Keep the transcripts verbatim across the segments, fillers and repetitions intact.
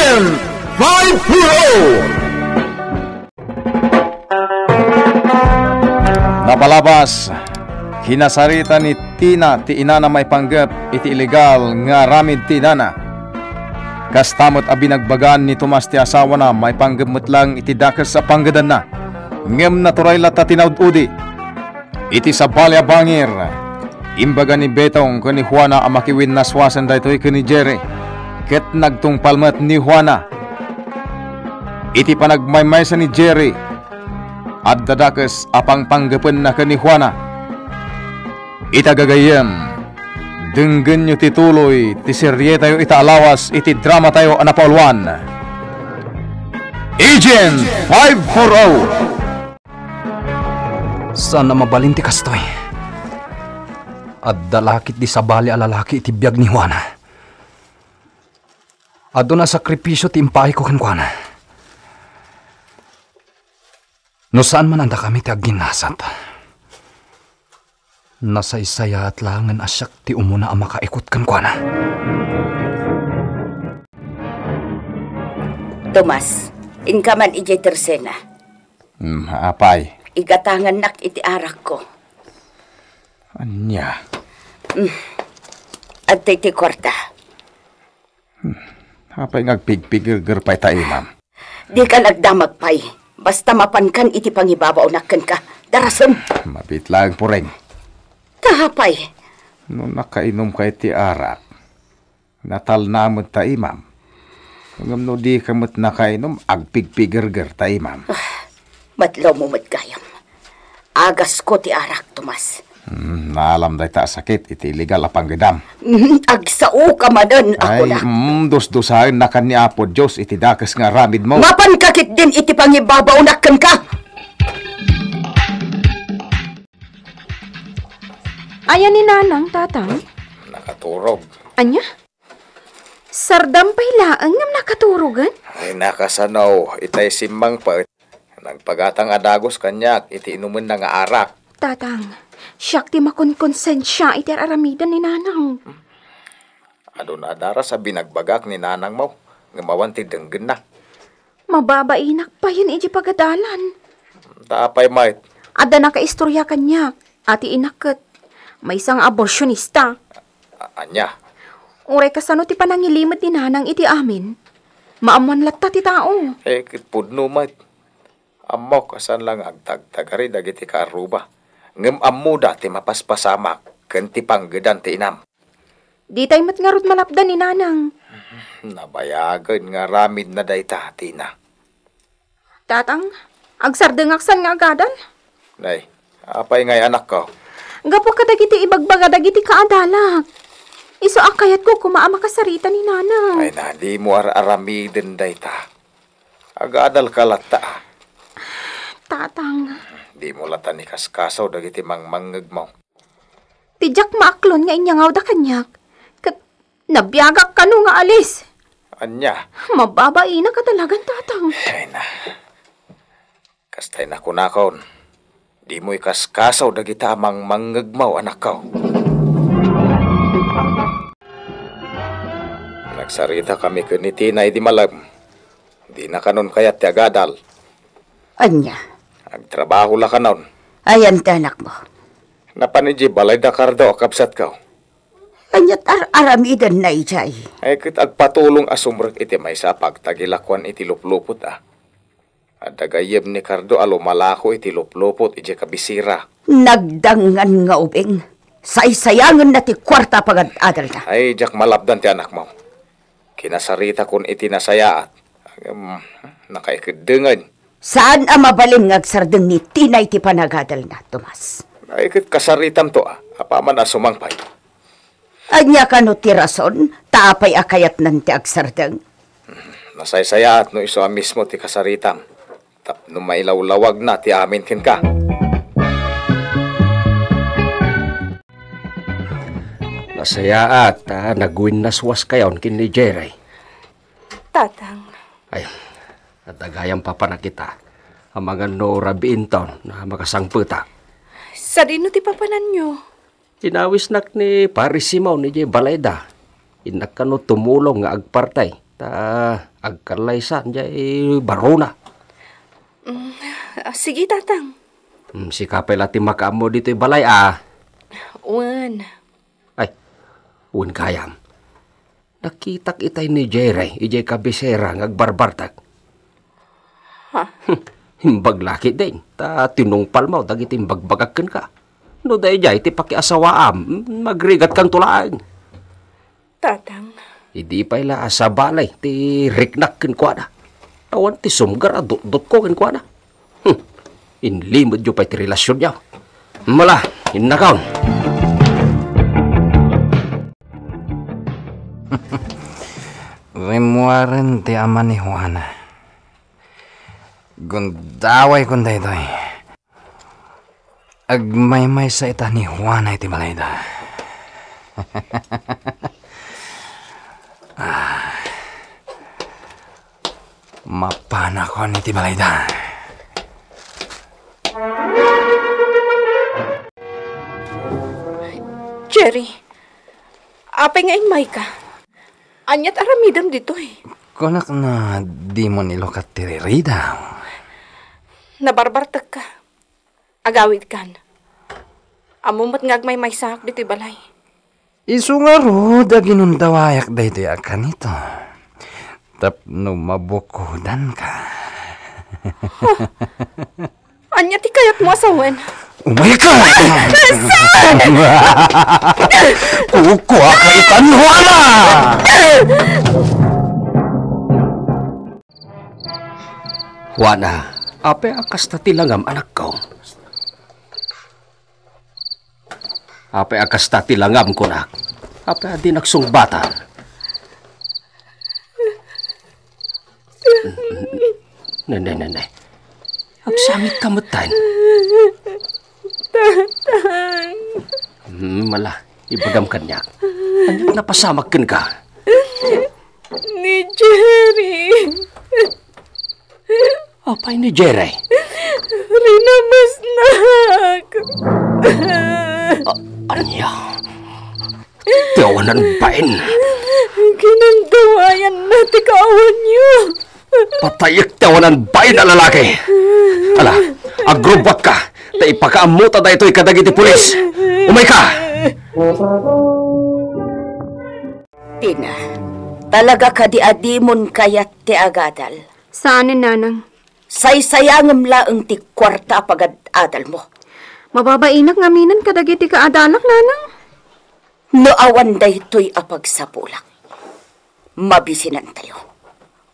Five four oh. Napalabas, kinasarita ni Tina ti inana maipanggep iti illegal nga aramid ti inana. Kasta met a binagbagaan ni Tomas ti asawana maipanggep met lang iti dakes a panggedanna. Ngem naturay latta ti naud-udi. Iti sabali a bangir, imbaga ni Betong ken ni Juana a makiwinnaswasen daytoy ken ni Jerry, ket nagtungpal met ni Juana. Iti panagmaymaysa ni Jerry, adda dakes a pangpanggepenna ken ni Juana. Ita gagayyem, denggenyo ti tuloy ti serietayo ita a lawas iti dramatayo a napauluan, Agent five four oh. Saan a mabalin ti kastoy. Adda la ketdi sabali a lalaki iti biag ni Juana. Aduna a sakripisio ti impaayko kenkuana. No saan man a dakami ti agginnasat, nasaysayaat laengen a siak ti umuna a makaikut kenkuana. Tomas, inka man idiay tersena. Hmm, apay. Igatangannak iti arakko. Ania? Hmm. Adtoy ti kuarta. Hmm. Apay nga agpigpigirger pay ta imam? Dika nagdamag pay. Basta mapankan iti pangibabaonak kenka. Darasen. Mabit laeng, Pureng. Ta apay? No nakainom kay ti arak, natalna met ta imam. Ngem no dika met nakainom, agpigpigirger ta imam. Ah, matlawmo met gayam. Agasko ti arak, Tomas. Hmm, naalam dayta a sakit iti illegal a panggedam. Hmm, agsaoka manen, Ay, ako na. Hmm, dusdusaennakan ni Apo Dios iti dakes nga aramidmo. Mapanka ketdin iti pangibabaonak kenka. Aya ni Nanang, Tatang? Nakaturog. Ania? Sardam pay laeng ngem nakaturogen? Ay, nakasano, itay simmangpet. Nagpagatang a dagus kaniak iti inumenna nga arak. Tatang, siak ti makonkonsensia iti ar-aramiden ni Nanang. Aduna a daras a binagbagak ni Nanangmo, ngem awan ti denggenna. Mababainak payen iti pagadalan. Ta apay met? Adda nakaistorya kaniak, a ti inak ket maysa nga aborsionista. A-, ania? Uray kasano ti panangilimed ni Nanang iti amin, maammoan latta ti tao. Eh, ket pudno met. Ammok a saan la nga agtagtagari dagiti kaarruba, ngem ammoda ti mapaspasamak ken ti panggedan ti inam. Ditay met ngarud malapdan ni Nanang. Nabayagen nga aramidna dayta, Tina. Tatang, agsardengak saan nga agadal. Nay, apay ngay, anakko? Gapu kadagiti ibagbaga dagiti kaadalak. Isu a kayatko koma a makasarita ni Nanang. Ay na, dimo ar-aramiden dayta. Agadalka latta, a. Tatang. Dimo latta ni kaskaso dagiti mangmangngegmo. Ti diak maaklon nga inyangawda kaniak, ket nabiagak kano nga alis. Ania? Mababainak a talagan, Tatang. Ay na. Kastay nakunakon, dimo ikaskaso dagita a mangmangngegmo, anakko. Nagsarita kami ken ni Tina idi malem. Dina kanon kayat ti agadal. Ania? Agtrabaho la kanon. Ayan ti anakmo. Napan idiay balay da Cardo a kabsatko. Ania ti ar-aramidenna idiay? Ay ket agpatulong a sumrek iti maysa a pagtagilakuan iti luplupot, a. Adda gayyem ni Cardo a lumalako iti luplupot idiay kabisera. Nagdangan nga ubing. Saysayangenna ti kuarta a pagad-adalna. Ay, diak malapdan ti anakmo. Kinasaritakon iti nasayaat. Ngem, nakaiketdengen. Saan a mabalin nga agsardeng ni Tina iti panagadalna, Tomas. Ay, ket kasaritamto, a. Apaman a sumangpay. Ania kano ti rason ta apay a kayatnan ti agsardeng? Nasaysayaat no isu a mismo ti kasaritam tapno mailawlawagna ti amin kenka. Nasayaat ta nagwinnaswaskayon ken ni Jerry. Tatang. Ay, adda gayam papanak ita. Amangan no rabiinton a makasangpeta. Sadino ti papananyo? Inawisnak ni Pare Simon idiay balayda. Innak kano tumulong nga agparti. Ta Agkallaysan jay barona. Mm, ah, sige, Tatang. Mm, sika pay la ti makaammo ditoy balay, a. Wen. Ay, wen gayam. Nakitak itay ni Jerry, ijay kabisera nga agbarbartek. Ha? Imbag la ketdin, ta tinungpalmo dagiti imbagbagak kenka. No daydiay ti pakiasawaam, magrigatkanto laeng. Tatang. Idi pay la a sabali ti riknak kenkuana. Awan ti sumgar a dutdotko kenkuana. Hmm. Inlimedyo pay ti relasionyo. Mala, innakaon. Rimmuaren ti ama ni Juana. Gundaway kun daytoy. Agmaymaysa ita ni Juana iti balayda. Ah. Mapanakon iti balayda. Jerry, apay nga immayka? Aniat aramidem ditoy? Kunak na dimon ilukat ti riridaw. Nabarbartekka. Agawidkan. Ammom met nga agmaymaysaak ditoy balay. Isu ngarud a ginundawayak daytoy a kanito. Tapno mabukodanka. Ania ti kayatmo a sawen? Umayka! Saan? Kukuaka itan, Juana! Juana, apay a kasta ti langam, anakko? Apay a kasta ti langam, kunak? Apay a dinak sungbatan? Ne, ne, ne, ne. Agsangit ka metten. Tatang. Hmm, mala, ibagam kaniak. Aniat napasamak kenka? Ni Jerry. Apay ni Jerry? Rinabasnak. A-, ania? Ti awanan bain. Ginundawayanna ti kaawanyo. Patayek ti awanan bain a lalaki. Ala, agrubbuatka, ta ipakaammota daytoy kadagiti pulis. Umayka! Tina, talaga kadi a dimon kayat ti agadal? Saanen, nanang. Saysayangem laeng ti kuarta a pagad-adalmo. Mababainak ngamin kadagiti kaadalak, nanang. No awan daytoy a pagsapulak, mabisinantayo.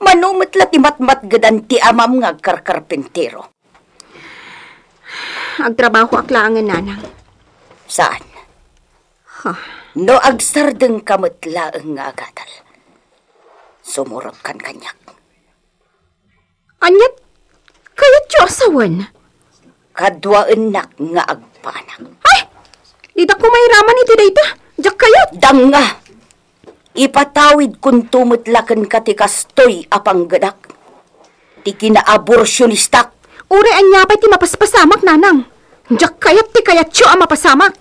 Mano met la ti matmatgedan ti amam nga agkarkarpentero? Agtrabahoak laengen, nanang. Saan? Ha? No agsardengka met laeng nga agadal, sumurotkan kaniak. Aniat kayatyo a sawen? Kaduaennak nga agpanak. Ay! Ditak koma iraman iti dayta. Diak kayat. Danga! Ipatawidkonto met la kenka ti kastoy a panggedak, ti kinaaborsionistak. Uray ania pay ti mapaspasamak, nanang. Diak kayat ti kayatyo a mapasamak.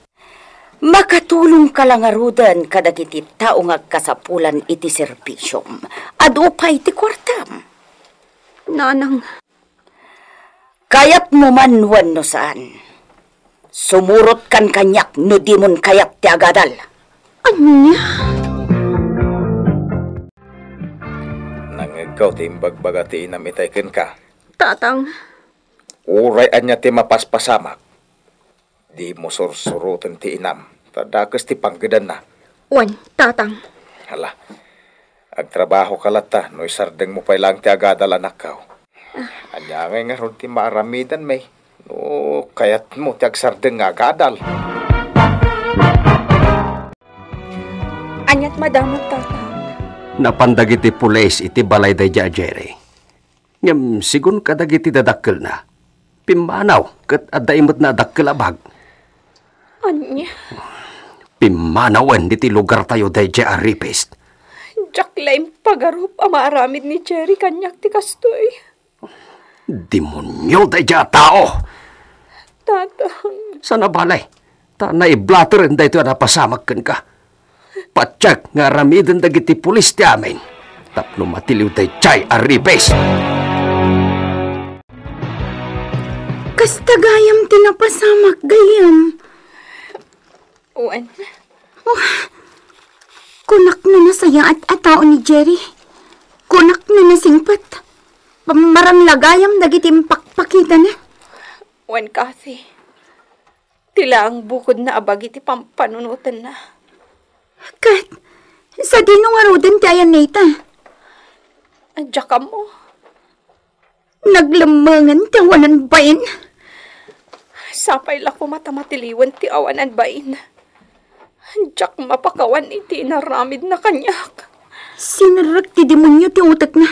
Makatulongka la ngaruden kadagiti tao nga agkasapulan iti serbisiom. Adu pay ti kuartam. Nanang. Kayatmo man wenno saan, sumurotkan kaniak no dimon kayat ti agadal. Ania? Nangngegko ti imbagbaga ti inam itay kenka. Tatang. Uray ania ti mapaspasamak, dimo sursuroten ti inam, ta dakes ti panggedanna. Wen, Tatang. Hala, agtrabahoka latta no isardengmo pay laeng ti agadal, anakko. Ah. Ania ngay ngarud ti maaramidanmi no kayatmo ti agsardeng nga agadal? Aniat madamag, Tatang? Napan dagiti pulis iti balay daydiay a Jerry. Ngem sigun kadagiti dadakkelna, pimmanaw ket adda imetna a dakkel a bag. Ania? Pimmanawen ditoy lugartayo daydiay a rapist. Diak la impagarup a maaramid ni Jerry kaniak ti kastoy. Demonio daydiay a tao! Tatang. Saan a bale, ta naiblateren daytoy a napasamak kenka. Patiek nga aramiden dagiti pulis ti amin. Tapno matiliw daydiay a ripis. Kasta gayam ti napasamak, gayyem. Wen. Oh, kunak no nasayaat a tao ni Jerry. Kunak no nasingpet. Pammarang la gayam dagiti impakpakitana. Wen, Kathy. Ti laeng bukodna a bagi ti pampanunotenna. Ket, sadino ngaruden ti ayanita? Diak ammo. Naglemmengen ti awanan bain. Sapay la koma ta matiliwen ti awanan bain. Diak mapakawan iti inaramidna kaniak. Sinerrek ti demonio ti utekna.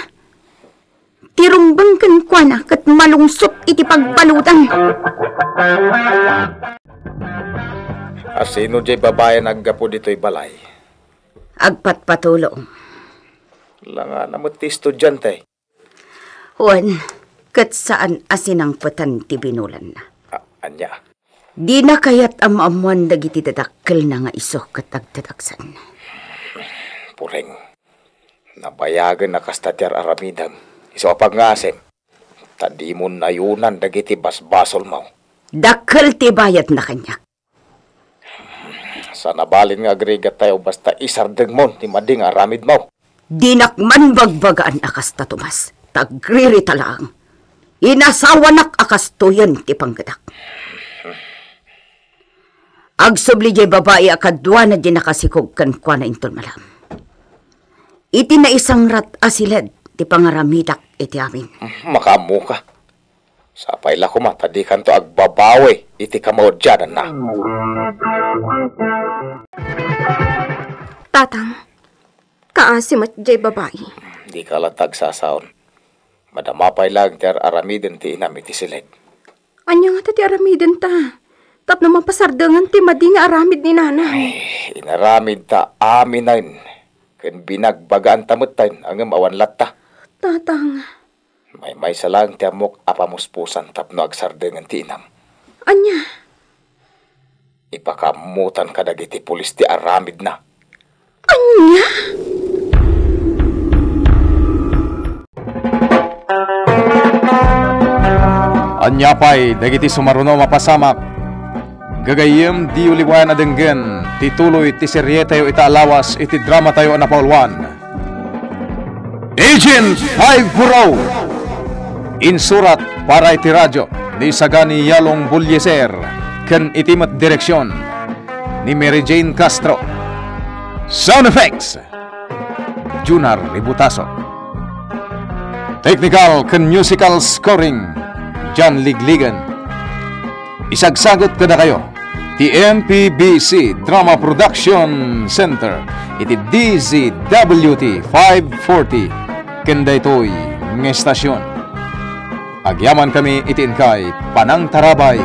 Ti rumbeng kenkuana ket malungsot iti pagbaludan. Asino diay babai a naggapu ditoy balay? Agpatpatulong. Langana met ti estudiante. Wen, ket saan a sinangpetan ti binulanna. A-, ania? Dina kayat a maammoan dagiti dadakkelna nga isu ket agdadagsen. Pureng, nabayagen a kasta ti ar-aramidem. Isu a pangngaasem, ta dimon nayunan dagiti basbasolmo. Dakkel ti bayadna kaniak. Saan a balin nga agrigattayo basta isardengmon ti madi nga aramidmo. Dinak man bagbagaan a kasta, Tomas, ta agririta laeng. Inasawanak a kastoyen ti panggedak. Agsubli diay babai a kaduana diay nakasikog kenkuana inton malam. Iti naisangrat a siled ti pangaramidak iti amin. Makaammoka. Sapay la koma ta dikanto agbabawi iti kamaudiananna. Tatang, kaasi met diay babai. Dika latta agsasaon. Madama pay laeng ti ar-aramiden ti inam iti siled. Ania ngata ti aramidenta? Tapno mapasardengen ti madi nga aramid ni nanang. Ay, inaramidta aminen. Ken binagbagaanta metten, ngem awan latta. Tatang. Maymaysa laeng ti ammok a pamuspusan tapno agsardengen ti inam. Ania? Ipakaammotan kadagiti pulis ti aramidna. Ania? Ania pay dagiti sumaruno a mapasamak? Gagayyem, diyo liwayan a denggen ti tuloy ti serietayo ita a lawas iti dramatayo a napauluan, Agent five four oh. Insurat para iti radyo ni Sagani Yalong Bulyeser ken iti met direksion ni Mary Jane Castro. Sound effects, Junar Ributaso. Technical ken musical scoring, John Ligligan. Isagsagut kadakayo ti M P B C Drama Production Center iti D Z W T five forty ken daytoy nga estasion. Agyamankami iti inkay panangtarabay.